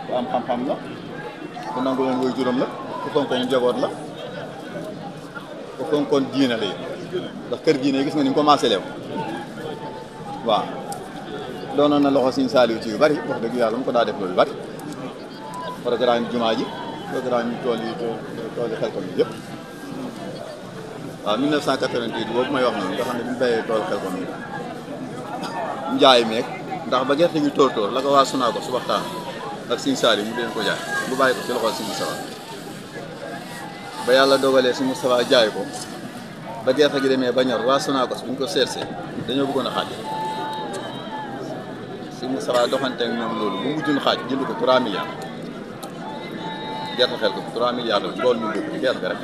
ku am xam-xam la ku nangu woon way juróom la ku fonkoon njaboot la ku fonkoon diine la ndax kër diine gis nga ni mu commencé leew waaw doonoon na loxo Sëñ Saaliw ci yu bari wax dëgg yàlla mu ko daa def loolu bari programme jumaa ji programme tool yi Xelkom yi yëpp waaw 1988 boobu may wax noonu nga xam ne bi ñu béyee tool Xelkom yi njaay meeg ndax ba gerte gi tóor la ko waa Sonacos su waxtaan ak Sëñ Saaliw mu deen ko jaay bu bàyyi ko ci loxo Sëñ Moustapha ba yàlla dogalee Sëñ Moustapha jaay ko ba gerte gi demee ba ñor waa Sonacos bu ñu ko seetsee dañoo bëggoon a xaaj Sëñ Moustapha doxante ak ñoom loolu bu mujjun xaaj jënd ko 3 milliards gerte Xelkom 3 milliards la loolu ñu dugg gerte rek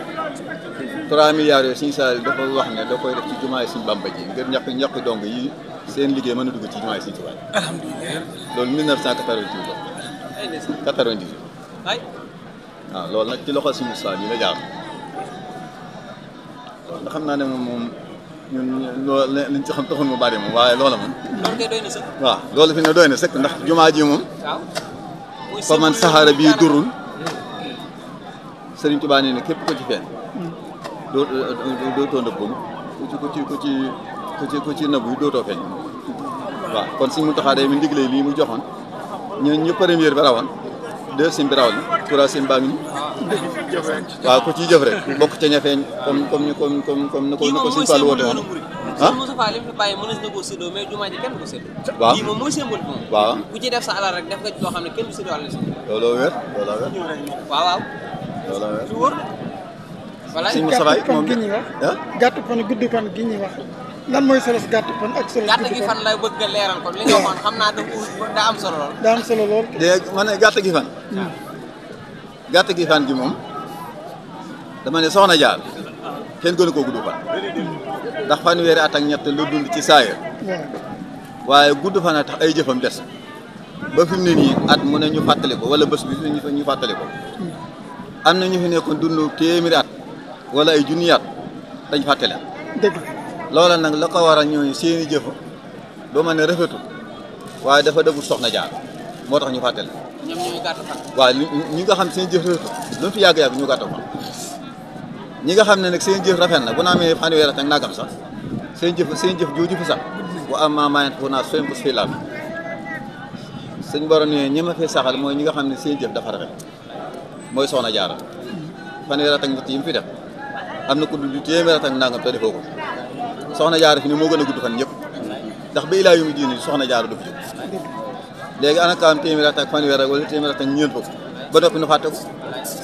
3 milliards yooyu Sëñ Saaliw dafa wax ne da koy def ci jumaay Sëñ Bamba ji ngir ñàkk dong yi seen liggéey mën a dugg ci jumaay Sëñ Tuubaa alhamdulilah loolu 1988 la 98 waaw loolu nag ci loxo Sëñ Moustapha bi la jaar nga xam naa ne moom ñun loolu liñ ci xam taxul mu bari moom waaye loola moom loolu kay doy na sëkk waaw loolu fi ne doy na sëkk ndax jumaa ji moom fa man saxaara bii durul Sëriñ Tuubaa nee ne képp ko ci fenn dootoo nëbboon ku ci nëbbu yi dootoo feeñ waaw kon Sëñ Muntaxaa day mi ndigle lii mu joxoon ñun ñu première bi rawoon deuxième bi raw na troisième baa ngi nii waaw ku ciy jëf rek bokk ca ña feeñ comme ni ko Sëñ Fallu woote woon ah Moustapha li mu fi bàyyi mënees na koo séddoo mais jumaa ji kenn du ko séddoo waaw lii moom mooy symbole moom waaw ku ci def sa alal rek def nga ci loo xam ne kenn du séddoo alal si looloo wér waaw looloo wér lu wóor voilà Sëñ Moustapha moom gi ñuy wax gàtt fan gudd fan gi ñuy wax lan mooy solo si gàtt fan ak solo gàtt gi fan la bëgg nga leeral ko li nga waxoon xam naa daa am solo lool daa am solo lool léegi ma ne gàtt gi fan gàtt gi fan gi moom dama ne soxna jaar kenn gënu koo gudd fan ndax fanweeri at ak ñett lu dund ci saayir waaye gudd fan a tax ay jëfam des ba fi mu ne nii at mu ne ñu fàttali ko wala bés bi ñu fàttali ko am na ñu fi nekkoon dund téeméeri at wala ay junni at dañ fàtte leen dëgg loola nag la ko waral ñooñu seeni jëf doo ma ne rafetul waaye dafa deful soxna jaar moo tax ñu fàtte leen ñoom ñooy gàtt fan waaw ñi nga xam seen jëf rafetul lu mu fi yàgg-yàgg ñu gàtt fan ñi nga xam ne nag seen jëf rafet na bu naa amee fanweer ak nagam sax seen jëf jooju fi sax bu am maayen fo naa soñ ko fi laal sëñ borom ne ñi ma fi saxal mooy ñi nga xam ne seen jëf dafa rafet mooy soxna jaara fanweer ak ñett yi mu fi def am na ku du téeméer ak nangam te defoo ko soxna jaara fi ne moo gën a gudd fan ñëpp ndax ba ilaa yu mu diine soxna jaara du fi jóg léegi ana ka am téeméer ak fanweer ak wala téeméer ak ñeent fukk ba noppi nu fàtte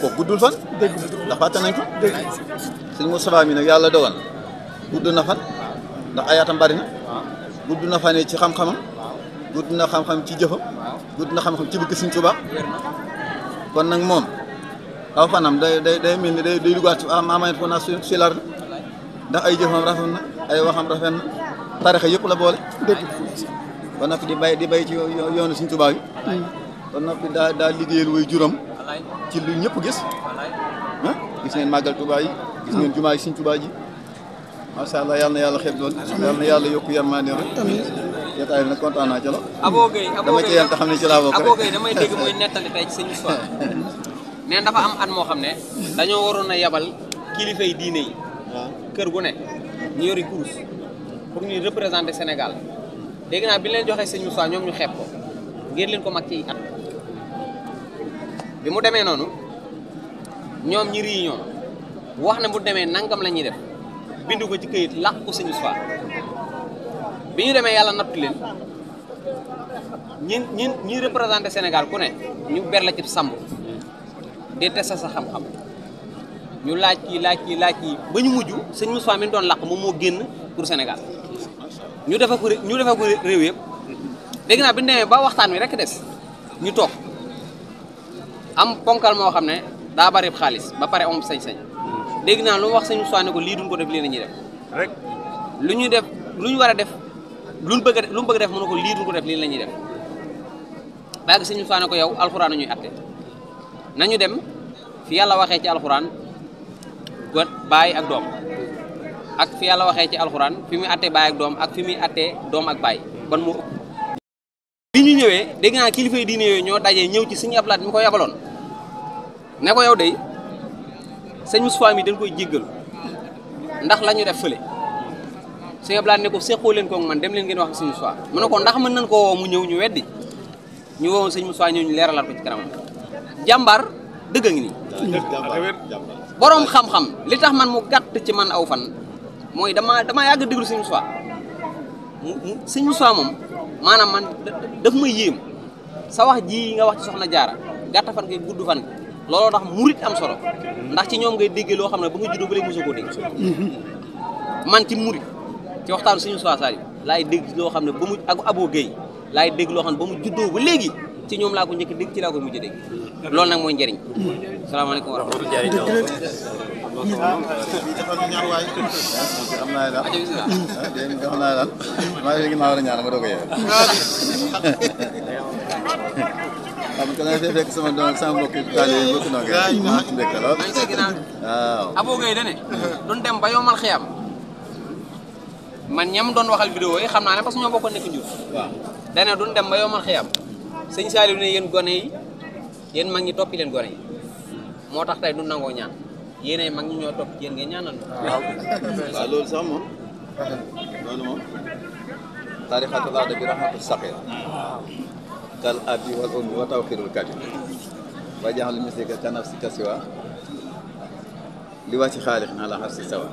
ko guddul fan ndax fàtte nañ ko sëñ Moustapha mi nag yàlla dogal gudd na fan ndax ayaatam bari na gudd na fan ci xam-xamam gudd na xam-xam ci jëfam gudd na xam-xam ci bëgg Sëñ Tuubaa kon nag moom aw fanam day mel ni day duggaat ci amayen fo naa si lar ndax ay jëfam rafet na ay waxam rafet na tarixa yëpp la boole ba noppi di bay ci yoonu Sëñ Tuubaa yi ba noppi daa liggéeyal way juram ci lu ñëpp gis gis ngeen màggal Tuubaa yi gis ngeen jumaa yi Sëñ Tuubaa ji macha allah yàlla na yàlla xeeb lool yàlla na yàlla yokku yërmande rek jotaay bi nag kontaan naa ci la Abo Gueye dama ci yéen te xam ne ci laa bokk rek Abo Gueye damay dégg muy nettali tey ci sëñ Moustapha neen dafa am at moo xam ne dañoo waroon a yabal kilifa yi diine yi kër gu ne ñu yori kurus pour ñu représenter Sénégal dégg naa bi leen joxee sëñ Moustapha ñoom ñu xeeb ko ngir leen ko mag ci at bi mu demee noonu ñoom ñi réunion wax ne bu demee nangam la ñuy def bindu ko ci këyit làq ko sëñ Moustapha bi ñu demee yàlla nattu leen ñi représenté Sénégal ku ne ñu ber la ci sàmm di testa sa xam-xam ñu laaj kii ba ñu mujj sëñ Moustapha mi doon làq moom moo génn pour Sénégal ñu defa ko réew yëpp dégg naa bi ñu demee ba waxtaan wi rek des ñu toog am ponkal moo xam ne daa bari xaalis ba pare am sañ-sañ dégg naa lu mu wax sëñ Moustapha ne ko lii duñ ko def lii la ñuy def rek lu ñu war a def lu mu bëgg a def mu ne ko lii duñ ko def lii la ñuy def baagi sëñ Moustapha ne ko yow alxuraan ñuy atte nañu dem fi yàlla waxee ci alxuraan baay ak doom ak fi yàlla waxee ci alxuraan fi muy attee baay ak doom ak fi muy attee doom ak baay ban moo ëpp bi ñu ñëwee dégg naa kilifa yi diine yooyu ñoo dajee ñëw ci sëñ Abdou Lahad mi ko yabaloon ne ko yow de sëñ Moustapha mi dañ koy jéggal ndax la ñu def fële sëñ Abdou Lahad ne ko seqoo leen ko man dem leen ngeen wax ak sëñ Moustapha mu ne ko ndax mën nañ ko woo mu ñëw ñu weddi ñu woo sëñ Moustapha ñëw ñu leeralal ko ci kanam jàmbaar dëgg a ngi nii boroom xam-xam li tax man mu gàtt ci man aw fan mooy damaa yàgg déglu sëñ Moustapha sëñ Moustapha moom maanaam man daf may yéem sa wax ji nga wax ci soxna jaara gàtt fan ngay gudd fan looloo tax murit am solo ndax ci ñoom ngay déggee loo xam ne ba nga juddoo ba léegi mosoo koo dégg man ci murit ci waxtaanu sëñ Moustapha Saliou laay dégg loo xam ne ba mu ak Abo Guèye laay dégg loo xam ne ba mu juddoo ba léegi ci ñoom laa ko njëkk dégg ci laa ko mujj dégg loolu nag mooy njëriñ salaamaaleykum wa rahmatulah am naa daal dégg nga xam naa daal maa ngi maa war a ñaan ma doog a yeew xam nga dafay fekk sama doom sama mbokk taal yi bokk na nga ci mbégte lool waaw Abo Guèye dane duñ dem ba yomal xiyam man ñam doon waxal vidéo yi xam naa ne parce que ñoo bokkoon nekk njur waaw dane duñ dem ba yomal xiyam sëñ Saliou ne yéen gone yi yéen mag ñi toppi leen gone yi moo tax tey du nangoo ñaan yéenay mag ñi ñoo topp yéen ngeen ñaanal waaw loolu sax moom loolu moom taarixatul aada bi rahmatu saqir kal abi wal ummi wa tawxirul kabir wa jaxal mislika ka nafsika siwa li wax ci xaalix naa la xar si sawa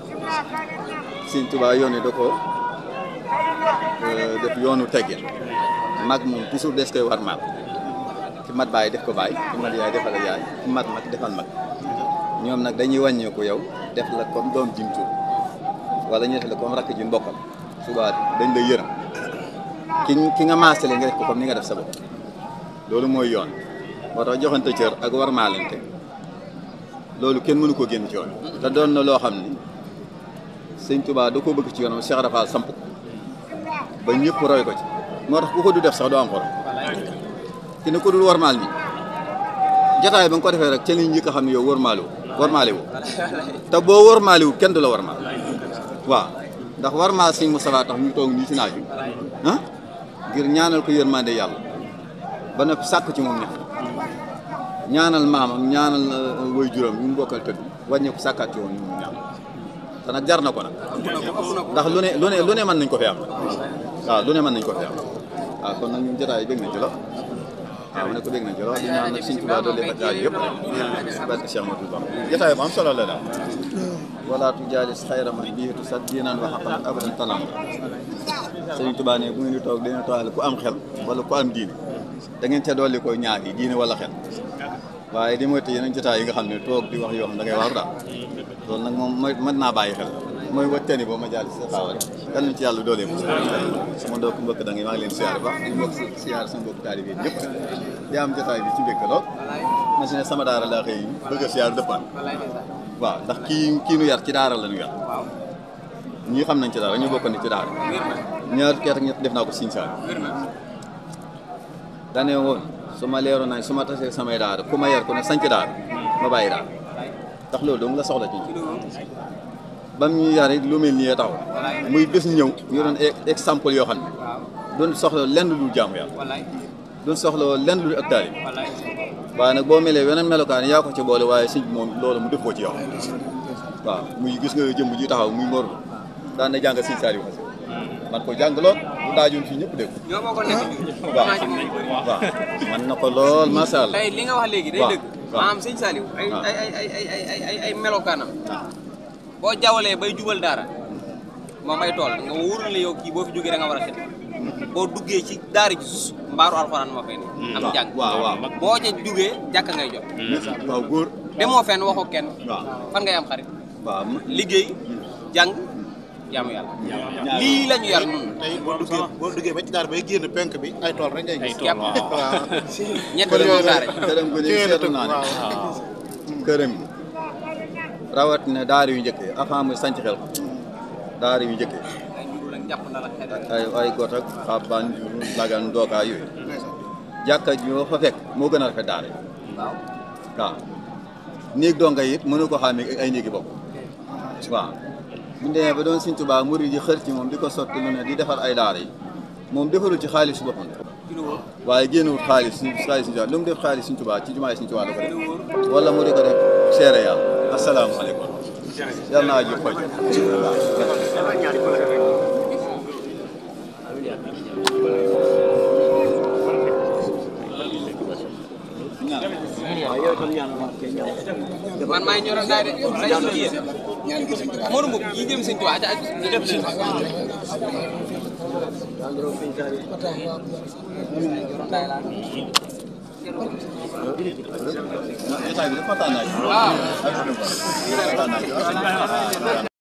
Sëñ Tuubaa yoon yi da ko def yoonu teggin mag moom toujours des koy war maal ki mat baay def ko baay ki mat yaay defal yaay ki mat mag defal mag ñoom nag dañuy wàññeeku yow def la comme doom jim tur wala ñu def la comme rakk ji mbokkam suba dañ lay yërëm ki nga maasale nga def ko comme ni nga def sa bopp loolu mooy yoon moo tax joxante cër ak war maalante loolu kenn mënu ko génn ci yoon te doon na loo xam ni Sëñ Tuubaa da koo bëgg ci yoonam Cheikh Rafal samp ko ba ñëpp roy ko ci moo tax ku ko du def sax doo am xorom ki ne ko dul warmaal ni jotaay ba nga ko defee rek ca liñ njëkk a xam ne yow warmaale woo te boo warmaale wu kenn du la warmaal waaw ndax warmaal Sëñ Moustapha tax ñu toog nii ci naaj wi ah ngir ñaanal ko yërmande yàlla ba noppi sàkk ci moom ñax ñaanal maamam ñaanal way juróom ñu mu bokkal tëdd wàññi ko sàkkaat ci woon ñu mu ñaan te nag jar na ko nag ndax lu ne mën nañ ko fi am waaw lu ne mën nañ ko fi am waaw kon nag ñun jotaay bëgg nañ ci la waaw mu ne ko bëgg nañ ci la di ñaan nag Sëñ Tuubaa doole fa jaay yëpp barke Cheikh Ahmadou Bamba jotaay bu am solo la daal wala tu jaalis xayra man biitu sat diinan wa xaqan abadan tanam Sëñ Tuubaa ne bu ngeen di toog dina toogale ku am xel wala ku am diine da ngeen ca dolli ko ñaar yi diine wala xel waaye di moytu yeneen jotaay yi nga xam ne toog di wax yoo xam da ngay waaru daal loolu nag moom mooy mën naa bàyyi xel mooy wattani boo ma jaali sa xaawa rek yal nañ ci yàlla doolee mo sama mbokk mbokk da ngay maa ngi leen siyaare baax di mbokk siyaare sama mbokk taalibe yi ñëpp di am jotaay bi ci mbégte lool ma si ne sama daara laa xëy bëgg a siyaare dëppaan waaw ndax kii nu yar ci daara la nu yar ñii xam nañ ci daara ñu bokk ni ci daara ñaar keet ak ñett def naa ko Sëñ Saaliw dane woon su ma leeroon nañ su ma tasee samay daara ku ma yar ku ne sanc daara ma bàyyi daara ndax loolu dong la soxla ci bam ñu yare lu mel nii taxaw muy bés ñëw ñu doon exemple yoo xam ne doon soxla lenn lu jaamu yàlla doon soxla lenn lu ak taalibe waaye nag boo melee weneen melokaan yaa ko ci boole waaye sëñ bi moom loolu mu defoo ci yow waaw muy gis nga jëmb ji taxaw muy mor daan na jàng Sëñ Saaliw man ko jàng lool bu daajoon fii ñëpp dégg waaw waaw man na ko lool macha allah tey li nga wax léegi day dëgg maanaam Sëñ Saaliw ay melokaanam boo jawalee bay jubal daara moom ay tool nga wóorul ne yow kii boo fi jógee da nga war a xet boo duggee ci daara ji sus mbaaru alxuraan moo fay ne am jàng waaw boo ca jógee jàkk ngay jot waaw góor demoo fenn waxoo kenn waaw fan ngay am xarit waaw liggéey jàng jaamu yàlla lii la ñu yar noonu tey boo duggee ba ci daara bay génn penk bi ay tool rek ngay gis yàpp waaw ñett la ñu daara këram gu ne seetlu naa ne këram gi rawat ne daara yu njëkkee avant muy sanc xel daara yu njëkkee ay got ak xabbaan juru lagan dookaa yooyu jàkka joo fa fekk moo gën a rafet daara yi waaw néeg donga it mënu ko xamee ay néegi bopp waaw bu demee ba doon Sëñ Tuubaa murid yi xër ci moom di ko sotti lu ne di defar ay daara yi moom defarul ci xaalis boppam waaye génnewut xaalis Sëñ Tuubaa lu mu def xaalis Sëñ Tuubaa ci jumaay Sëñ Tuubaa la ko def wala mu di ko def seere yàlla asalaamaaleykum yàlla naa ji xoj man maay ñoroon daay de Modou Mboup yi jëm Sëñ Tuubaa ñu def leen jotaay bi de kontaan naa ci. waaw